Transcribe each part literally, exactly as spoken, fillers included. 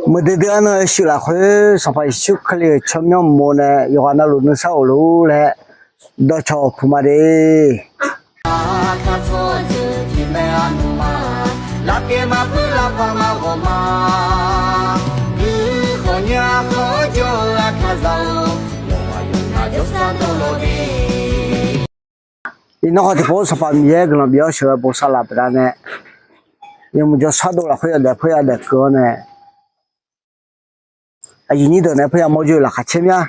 Muiqdui dui-anr nan yawshuif lafkhoer Sanqpaq Yeqsur Kali-euq tsawrmyanr uqmov nae yawqghaq navluf nuisar of luf-ur laer dawqcawq puq ma de. Iqnan khawf tiqpov Sanqpaq Miqyaer guiqlanq bif-awr sheuqghae bosav laf baqdanae, yawmuiq jawrshar dov lafkhoer yawdaef poer yadaef keuv-awr nae, aqyuif nyir deuq nae poer yamawr jawr-eu laqkhaq caer mya.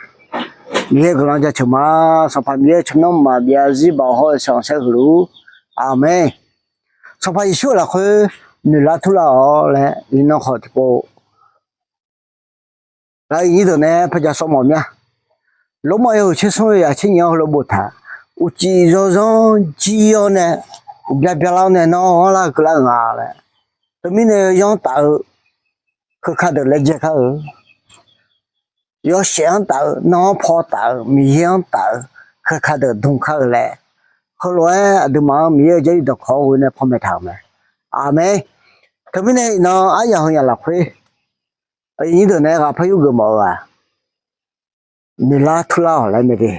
Miqyaer guiqlanq jaceuq ma. Sanqpaq Miqyaer tsawrmyanr maqbyav zarzir baoq hawr-eu sanqsaer huiq luf-ur. Aqmeq. Sanqpaq Yeqsur-euq lafkhoer noeqlar turlar-awq laer iqnan khawf tiqpov aqyuif nyir deuq nae par ja sawr mawf mya. Lormav yawhuiq tser smr yawzaq tser nyiq-anr heulof boftaq, uqcif yawzanr jir-awr nae, uqbya byalar-awr nae nanr ghanrlar-eu keuvlar-euq nga laer. Teumirnae yawzanr taf-eu keuka deuq laejae kar-eu, yawshaef-anr taf-eu, nanr-anr paw taf-eu, Miqyaer-anr taf-eu keuka deuq dm kar-eu laer, heulof-aer aqduimaf-anr Miqyaer-euq Jarlif dawqkawq-anr ghoe nae panmaeq taq-euq mae. Aqmeq. Teumirnae iqnan aryamq heu yamq lafkhoer aqyuif nyir deuq nae ghaq par yurgeuf mawf-eu-aq, noeqlar turlar-awq laer mae de.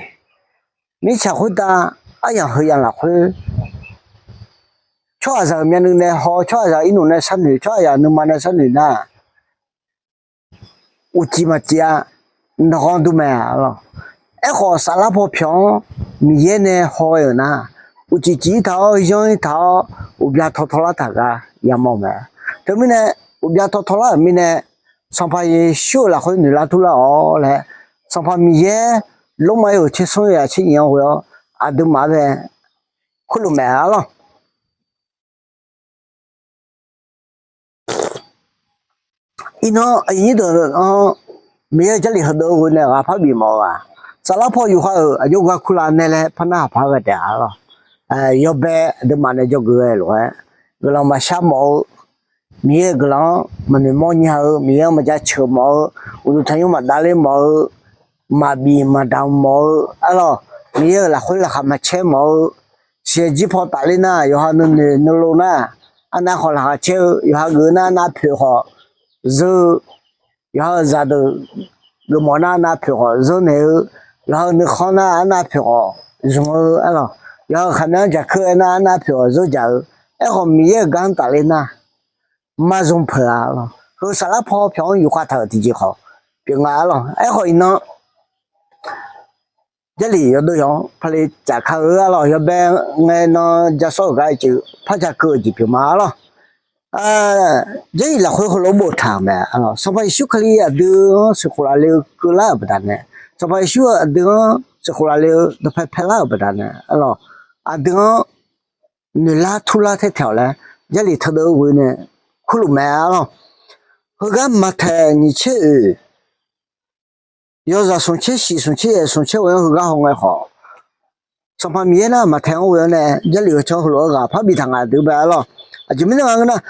Mirtsaq khoertav aryamq heu yamq lafkhoer tsawrhaqzaq-euq myavnuiv nae haw, tsawrhaqzaq irnmq nae sharnoeq, tsawrhaqzaq nuima nae sharnoeq nar, uqcif maqcif-a, nawq ghanr dur mae-a lawq. Aerkhawf saflar paw pyawq-anr Miqyaer nae haw-eu nar, uqcif cif-ir taq-awr yanr-ir taq-awr uqbya tawtaw lar taq gar yamawr-eu mae. Teumirnae uqbya tawtaw lar-euq mirnae Sanqpaq Yeqsur-euq lafkhoer noeqlar turlar-awq laer, Sanqpaq Miqyaer lormav yawhuiq tser smr yawzaq tser nyiq-anr ghoe-awr aqduimaf-anr bae khoerlof mae-a lawq. Iqnan aqyuif nyir deuq-anr Miqyaer-euq Jarlif heudeuq-eu ghoe nae ghaq par bif mawf-eu-aq, saflar paw yufkhav-euq aqjox gar kurlav nae laer par narhaq paq-aer ghae taef-a lawq. Yawbae aqduimaf nae jawrgeuf ghae lof-aer guiqlanq maqshar mawf-eu, Miqyaer-euq guiqlanq-anr maqnoeq mawr nya-eu, Miqyaer-anr maqjaceuq mawf-eu, uqduq tanqnymr maqdavler mawf-eu, maqbif maqdaq mawf-eu, arlawq, Miqyaer-euq lafkhoer laqkhaq maqcaer mawf-eu, siqyaer jir paw tafler nar yawqha nuinoeq nuilov nar, arnav khawf laqkhaq caer-eu, yawqha geuf nar arnav poeq khawf zeur-eu, yawqha-euq zaqdeuq geufmawf nar arnav poeq khawf zeur naeq-eu, yawqha-euq nuikhanr nar arnav poeq khawf zmq-eu, arlawq, yawqha-euq khaqmyanr jaqkeuv-aer nar arnav poeq khawf zeur jaq-eu, aerkhawf Miqyaer-euq gar-anr tafler nar, marzmq peuq-a lawq. Heu saflar paw pyawq-anr yufkhav taq-euq tiqjeq khawf pyeuf nga-a lawq. Aerkhawf iqnan Jarlif yawdov yawq-anr pale caf ka-eu-a lawq. Yawbae ngae nan ja sawr-euq gar-eu jeq par ja keuv-eu jeq pyeuf ma-a lawq. Jarlif lafkhoer heulof-aer boftaq-euq mae. Sanqpaq Yeqsur Kali aqdui-anr sheuqkhof lafle-eu keuvlar-euq baqdanae, Sanqpaq Yeqsur aqdui-anr sheuqkhof lafle-eu dawqpae paelar-euq baqdanae, arlawq, aqdui-anr noeqlar turlar taer taeq-awq laer Jarlif teudeuv-eu ghoe nae kurluf mae-a lawq. Heugar maqtaeq nyiq tser oeq yawzaq smq tser shif smq tser yaef smq tser ghoe-anr heugar hawngae khawf, Sanqpaq Miqyaer nar maqtaeq-anr ghoe-awr nae Jarlif-eu canr heulof-aer ghaq par biftaq nga deuq bae-a lawq. Aqjeq mirnae nga ngeur nar,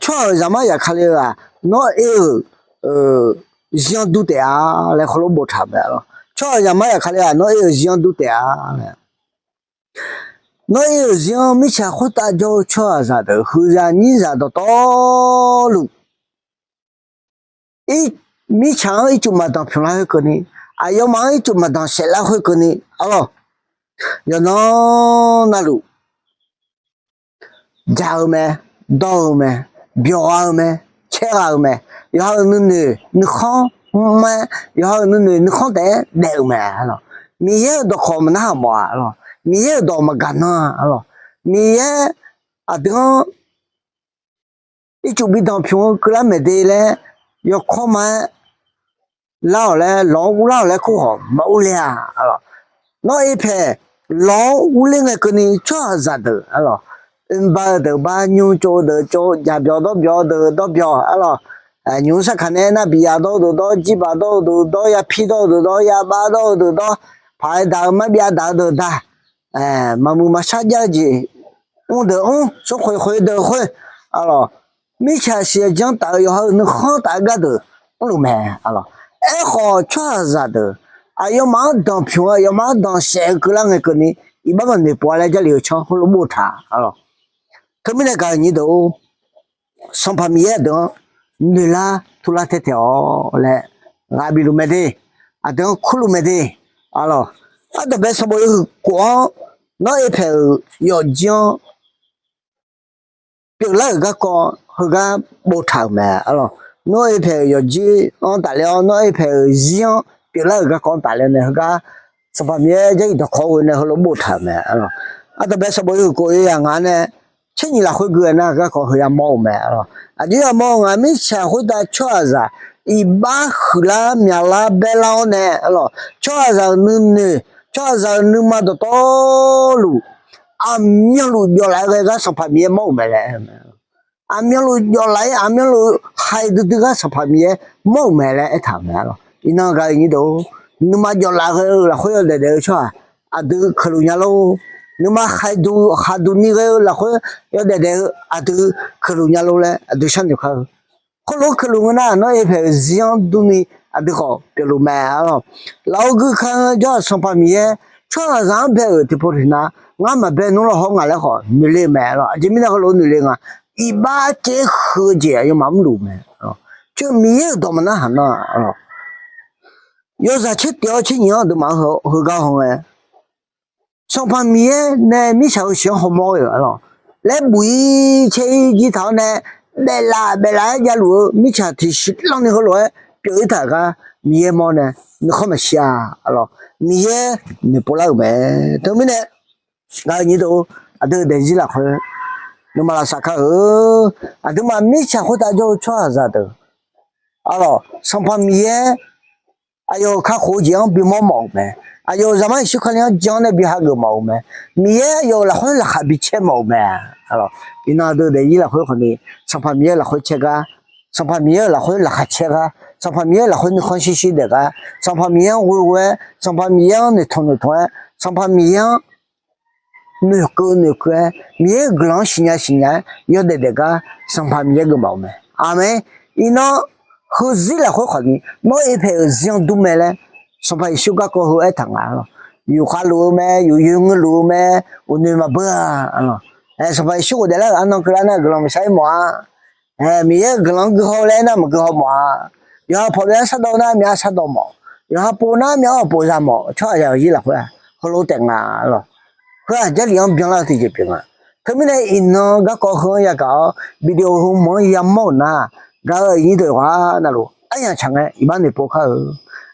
tsawrhaq-euq zaqmar yaf kale-eu-aq, nawr oe-euq zir-anr dur taef-a laer heulof-aer boftaq mae-a lawq. Tsawrhaq-euq zaqmar yaf kale-aq, nawr oe-euq zir-anr dur taef-a laer. Nawr oe-euq zir-anr mirtsaq khoertav jawr-eu tsawrhaqzaq deuq huiqzaq nyirzaq dawqtawvluf, mirtsaq-anr ircuf maqdanq pyuq lar khoerkeuvni, aqyawfmaf-anr ircuf maqdanq saef lar khoerkeuvni, arlawq, yawqnan navluf jaq-eu mae, dawr-eu mae, byawq gha-eu mae, caer gha-eu mae. Yawqha-euq nuinoeq nuikhanr mr-aer, yawqha-euq nuinoeq nuikhanr taef-aer daef-euq mae, arlawq. Miqyaer-euq dawqkawq maqnarhaq mawf-a, arlawq. Miqyaer-euq dawq maqgaq nan-a, arlawq. Miqyaer aqdui-anr ircuf bidanq pyuq-eu keuvlar maeq de laer yawkawr ma-aer lar-awq laer, lawq-anr urlar-awq laer kur khawf maqur le-a, arlawq. Nawr oe paeq lawq-anr urler ngae keuvni tsawrhaqzaq deuq, arlawq, oeqbar-eu deuq bar, nymr tsov-eu deuq tsov, jaqbyawq dawrbyawq-eu deuq dawrbyawq, arlawq, nymq-mr sarkaq nae aernar biya dawr-eu deuq dawr, jirbaq dawr-eu deuq dawr, yapir dawr-eu deuq dawr, yaba dawr-eu deuq dawr, paq-aer daq-eu marbyav daq-eu deuq daq, maqmuiq maqshar jar-eu jeq mr deuq mr, smrkhoeq khoeq deuq khoer, arlawq, mirtsaq siqyaer janr taf-eu yawqha-euq nuikhanr taf-eu gardeuq mrluf mae, arlawq. Aerkhawf tsawrhaqzaq deuq aqyawfmaf-anr danqpymq-eu, aqyawfmaf-anr danqsaef-eu keuvlar ngae keuvni iqbax maqnoeq pov-a laer Jarlif-eu canr heulof-aer boftaq, arlawq. Teumirnae gaq-eu nyir deuq-or, Sanqpaq Miqyaer deuq-anr noeqlar turlar tae taeq-awq laer ghaq bif luf mae de. Aqdui-anr kurluf mae de. Arlawq, ardanqbae sanqbof yawhuiq kof-anr nawr oe paeq-euq yawfjir-anr pyeuflar-euq garkawv heugar boftaq-euq mae. Arlawq, nawr oe paeq-euq yawfjir-anr tafler-awr, nawr oe paeq-euq zir-anr pyeuflar-euq garkawv-anr tafler nae heugar Sanqpaq Miqyaer Jarlif dawqkawq ghoe nae heulof boftaq-euq mae. Arlawq, ardanqbae sanqbof yawhuiq kof yawzaq ngaq-anr nae tser nyiq lafkhoer gui-aer nar garkawv heu yamawr-eu mae. Arlawq, aqdui yamawr-eu ngaq mirtsaq khoertav tsawrhaqzaq iqbax huiqlar myaqlar baerlar-awr nae, arlawq, tsawrhaqzaq-euq nuinoeq, tsawrhaqzaq-euq nuima dawqtawvluf aqmyanluf jawflaf-aer ghae gar Sanqpaq Miqyaer mawr-euq mae laer. Aqmyanluf jawflaf-ir, aqmyanluf haiq duidui gar Sanqpaq Miqyaer mawr-euq mae laer aertaq-euq mae. Arlawq, iqnan gaq-eu nyir deuq-or, nuima jawflaf ghae-eu lafkhoer yawdaef daef-eu tsawrhaq aqdui keuqluf nya lor. Nuima haiq duq khaqduq ni ghae-eu lafkhoer yawdaef daef-eu aqdui keuqluf nya lor laer aqdui sharnoeq kar-eu. Khoerlof-aer keuqluf ngeur nar, nawr oe paeq-euq zir-anr durni aqdui khawf pyeufluf mae. Arlawq, lafov gui ka-eu jawr-aq Sanqpaq Miqyaer tsawrhaqzaq-anr bae-euq tiqpov tiqnav ngar maqbae nmr lawr hawr nga laer khawf noeqle-eu mae. Arlawq, aqjeq mirnae heulof-aer noeqle nga, iqbax caev huiq-eu jeq aqyawfmaf mrluf mae. Teumirnae Miqyaer-euq dawq maqnar haq nar, arlawq, yawzaq tser tif-awr tser nyiq-anr aqduimaf-anr heugar hawngae, Sanqpaq Miqyaer nae mirtsaq-euq shiq-anr hawmawr-eu, arlawq, laer buf-ir caer-ir jir taq-awr nae daeflaf daeflaf-aer javluf-eu mirtsaq tiqsiq lanni heulof-aer pyeuf-ir taq gar Miqyaer mawr nae nuikhanr maqshir-a. Arlawq, Miqyaer noeqpov lar-euq mae. Teumirnae gaq-eu nyir deuq-or, aqdui-euq daefzir lafkhoer nuima lavsav kar-eu. Aqduimaf mirtsaq khoertav jawr-eu tsawrhaqzaq deuq, arlawq, Sanqpaq Miqyaer aqyawf-euq kakhof-eu jeq-anr bimawr mawf-euq mae. Aqyawf-euq Zaqmar Yeqsur Kali-anr jan-awr nae bi hageuf mawf-euq mae. Miqyaer aqyawf-euq lafkhoer laqkhaq bi caer mawf-euq mae. Arlawq, iqnan aqdui daefzir lafkhoer khawfni Sanqpaq Miqyaer-euq lafkhoer caer gar, Sanqpaq Miqyaer-euq lafkhoer laqkhaq caer gar, Sanqpaq Miqyaer-euq lafkhoer nuikhanr shir shir daef gar, Sanqpaq Miqyaer-anr ghoe ghoe-aer, Sanqpaq Miqyaer-anr noeqtmq noeqtmq-aer, Sanqpaq Miqyaer-anr noeqkeuv noeqkeuv-aer, Miqyaer-euq guiqlanq-anr siqnya siqnya-aer yawdaef daef gar Sanqpaq Miqyaer geufmawf-eu mae. Aqmeq. Iqnan heuzir lafkhoer khawfni nawr oe paeq-euq zir-anr dur mae laer Sanqpaq Yeqsur garkawv heu aertaq nga. Yufkhav luf-eu mae, yufyoe ngeur luf-eu mae, uqnoeq maqbeur-a. Sanqpaq Yeqsur ghofdaef lar-euq arnan keuvlar nar guiqlanq maqshar-ir mawf-a. Miqyaer-euq guiqlanq-anr guihaw laer aernar maqguihaw mawf-a. Yawqha pawqbyav-aer shardawv nar myav shardawv mawf. Yawqha pov nar myav-awr pov za mawf. Tsawrhaqzaq-euq zir lafkhoer-aq heulof taef nga, arlawq. Khoer-aq Jarlif-anr byanlar-eu tiqjeq pyeuf nga. Teumirnae iqnan garkawv heu-anr yagaq-awr video heu mq-anr yamawr-euq nar, gaq-eu aqyuif nyir deuq yawqghaq navluf aryamq tsaq ngae iqbax noeqpov kar-eu.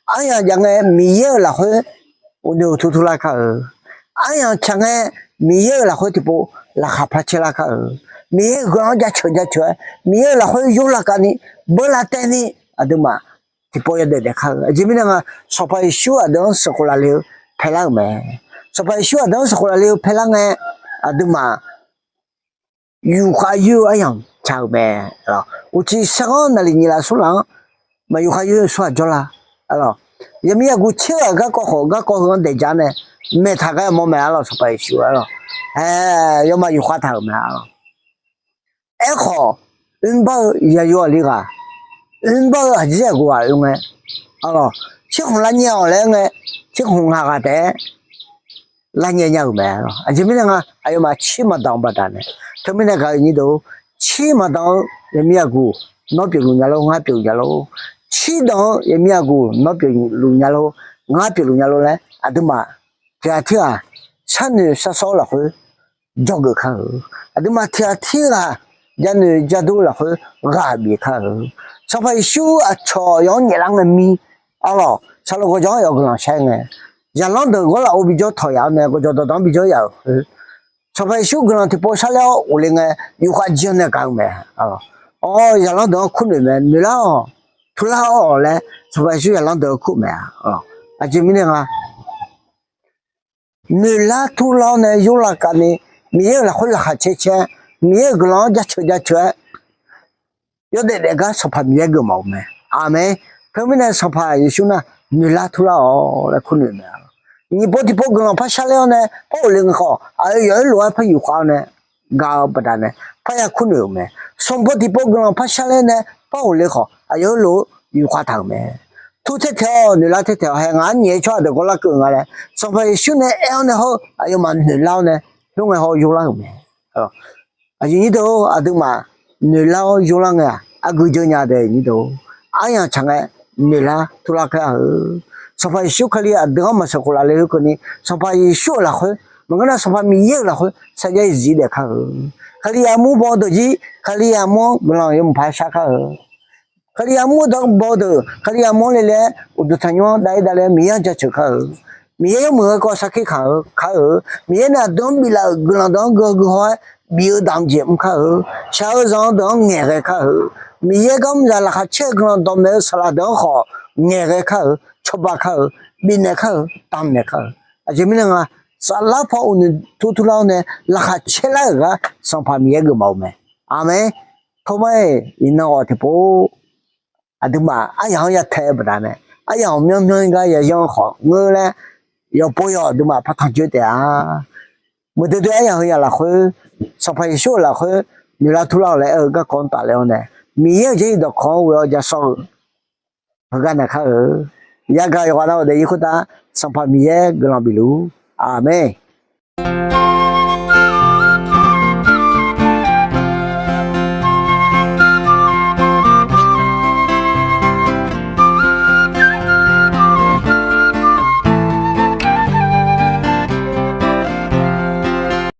Aryamq jav ngae Miqyaer-euq lafkhoer uqnoeq uqtur turlar kar-eu. Aryamq tsaq ngae Miqyaer-euq lafkhoer tiqpov laqkhaq par caerlar kar-eu. Miqyaer-euq guiqlanq-anr jaceuq jaceuq-aer Miqyaer-euq lafkhoer yorlav kavni beurlav taev ni aqduimaf tiqpov yawdaef daef kar-eu. Aqjeq mirnae nga, Sanqpaq Yeqsur aqdui-anr sheuqkhof lafle-eu paelar-euq mae. Sanqpaq Yeqsur aqdui-anr sheuqkhof lafle-eu paelar ngae, aqduimaf yufkhav yoer-eu aryamq tsaq-euq mae. Uqcif sarghanr naqliq nyiq laf smr laf-anr maq yufkhav yoer-eu tsawrhaq jawrlar. Yaqmir yaqguv tser ghaq garkawv khawf garkawv heu-anr daeq ja nae maeqtaq gar yamawr mae, arlawq. Sanqpaq Yeqsur, arlawq, yawmaf yufkhav taq-euq mae, arlawq. Aerkhawf, oerbar-eu yayur aqli ghaq, oerbar-eu aqjeq aqghof ghaq oe ngae, arlawq, tserkhmq lavnyae-awq laer ngae, tserkhmq ngaq ghaq taef-aer lavnyae nya-euq mae, arlawq. Aqjeq mirnae nga, aqyawfmaf tser maqdanq-eu baqdanae. Teumirnae gaq-eu nyir deuq-or, tser maqdanq-eu yaqmir yaqguv nawr pyeufluf nya lor, ngar pyeufluf nya lor. Tser danq-eu yaqmir yaqguv nawr pyeufluf nya lor, ngar pyeufluf nya lor laer aqduimaf tiq ghaq tirghaq sharnoeq sharsawr-eu lafkhoer dzawgeuf kar-eu. Aqduimaf tiq ghaq tirghaq janoeq jadur lafkhoer ghaq bif kar-eu. Sanqpaq Yeqsur aqcawq yawf-anr nyaeflar ngae mir, arlawq, saqloq gawqjawq-anr yawf guiqlanq shar ngae, zaqlanr deuq gawrlaf-or bijawr tawq yaf-awr nae gawqjawq dawqdaq-anr bijawr yaf-euq khoer, Sanqpaq Yeqsur guiqlanq tiqpov sharler-awr ghofle ngae, yufkhav jir-anr nae gaq-eu mae. Awr, zaqlanr deuq-anr kurnoeq mae, noeqlar-awq, turlar-awq laer Sanqpaq Yeqsur zaqlanr deuq-anr kur mae. Aqjeq mirnae nga, noeqlar turlar-awr nae yorlav kavni, Miqyaer-euq lafkhoer laqkhaq caer caer-aer, Miqyaer-euq guiqlanq-anr jaceuq jaceuq-aer yawdaef daef gar Sanqpaq Miqyaer geufmawf-eu mae. Aqmeq. Teumirnae Sanqpaq Yeqsur nar noeqlar turlar-awq laer kurnoeq mae. Nyiq pov tiqpov guiqlanq par sharler-awr nae par ghofle ngae khawf, aqyawf yawf-aer lof-aer par yufkhav-awr nae gaq-eu baqdanae parya kurnoeq-euq mae. Smq pov tiqpov guiqlanq par sharler nae par ghofle khawf, aqyawf-aer lof-aer yufkhav taq-euq mae. Tur taer taeq-awq, noeqlar taer taeq-awq, hae ngaq-anr nyaef-eu tsawrhaq deuq gawrlar keuv-eu nga laer Sanqpaq Yeqsur nae aer-awr nae hawr-eu aqyawfmaf noeqlar-awr nae khoerngae haw yorlar-euq mae. Aqyuif nyir deuq-or, aqduimaf noeqlar-awr yorlar ngae-aq, aqgeu jeuq nya dae nyir deuq-or. aryamq tsaq ngae noeqlar turlar kar-eu. Sanqpaq Yeqsur Kali aqdui-anr maqsheuqkhof laf le-eu keuvni, Sanqpaq Yeqsur-euq lafkhoer maqngeur nar, Sanqpaq Miqyaer-euq lafkhoer sarjax-ir zif daef kar-eu. Kalizaq mur baw deuq jir, Kalizaq mur-anr guiqlanq yawmuiq paq shar kar-eu. Kalizaq mur-eu deuq-anr baw deuq, Kalizaq mur-anr le le-aer uqduq tanqnymr-anr dav-ir dav le-aer Miqyaer-anr jaceuq kar-eu. Miqyaer yawmuiq ghae kawv sarkir kaq-eu kar-eu. Miqyaer nae aqdui-anr biflaf-euq guiqlanq deuq-anr geuqgeu haw-aer bif-eu damq jeq mr kar-eu. Shaq-eu zanq-eu deuq-anr ngaeqghae kar-eu. Miqyaer gar mr zaq laqkhaq caer-eu guiqlanq dawqmaeq-eu saqlaq deuq-anr khawf ngaeqghae kar-eu, cawba kar-eu, bifnaeq kar-eu, damqnaeq kar-eu. Aqjeq mirnae nga, saflar paw uqnoeq tur turlar-awr nae laqkhaq caer lar-euq gar Sanqpaq Miqyaer geufmawf-eu mae. Aqmeq. Tormar-iq iqnan ghawq tiqpov aqduimaf aryamq-anr yatae-eu baqdanae, aryamq myanrmyanr-ir gar yayanr khawf ngeur laer yawqpov yawq aqduimaf par tanqjoe taef-a. Muiqdui dui aryamq heu yamq lafkhoer, Sanqpaq Yeqsur-euq lafkhoer noeqlar turlar-awq laer aer-eu garkawv-anr tafler-awr nae, Miqyaer-euq jarlif dawqkawq-anr ghoe-awr ja sawr-eu heugar nae kar-eu. Yagaq yawqghaq nav-euq daefzir khoertav Sanqpaq Miqyaer guiqlanq bifluf-ur. Aqmeq.